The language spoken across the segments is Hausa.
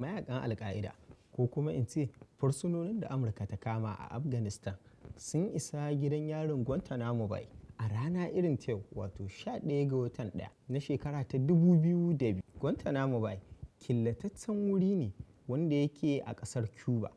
Mayakan Alka'ida, ko kuma in ce fursunonin da Amurka ta kama a Afghanistan, sun isa gidan yarin Guantanamo Bay a rana irin ta yau, wato 11 ga watan 1 na shekara ta 2002. Guantanamo Bay killataccen wuri ne wanda yake a ƙasar Cuba,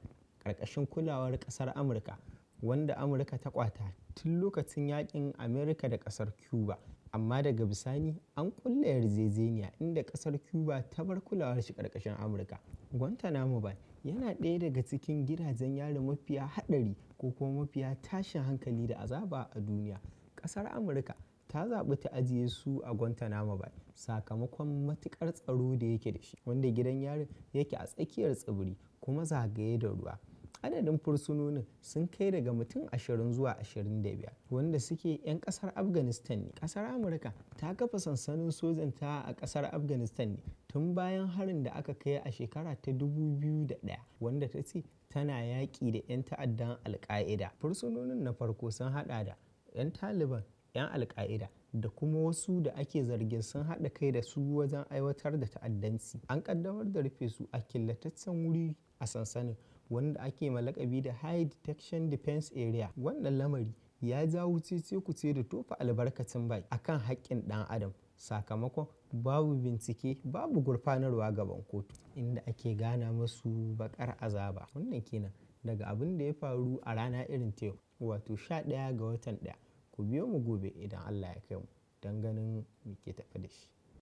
ƙarƙashin kulawar ƙasar Amurka, wanda Amurka ta kwata tun lokacin yakin Amerika da ƙasar Cuba. Amma daga bisani an kulla yarjejeniya inda ƙasar Cuba ta bar kulawar shi ƙarƙashin Amurka. Guantanamo Bay yana ɗaya daga cikin gidajen yari mafiya haɗari ko kuma mafiya tashin hankali da azaba a duniya. Ƙasar Amurka ta zaɓi ta ajiye su a Guantanamo Bay sakamakon matuƙar tsaro da yake da shi, wanda gidan yarin yake a tsakiyar tsibiri kuma zagaye da ruwa. Adadin fursunonin sun kai daga mutum 20 zuwa 25 wanda suke 'yan kasar Afghanistan ne. Kasar Amurka ta kafa sansanin sojanta a kasar Afghanistan ne tun bayan harin da aka kai a shekara ta 2001, wanda ta ce tana yaƙi da 'yan ta'addan Alka'ida. Fursunonin na farko sun hada da 'yan Taliban, 'yan Alka'ida da kuma wasu da ake zargin sun haɗa kai da su wajen aiwatar da ta'addanci. An ƙaddamar da rufe su a killataccen wuri a sansanin wanda ake malakabi da High Detection Defense Area. Wannan lamari ya jawo cece-kuce da tofa albarkacin baki akan haƙƙin ɗan adam, sakamakon babu bincike, babu gurfanarwa gaban kotu, inda ake gana masu bakar azaba. Wannan kenan daga abin da ya faru a rana irin ta yau, wato 11 ga watan 1. Ku biyo mu gobe idan Allah ya kai mu don ganin me ke tafe da shi.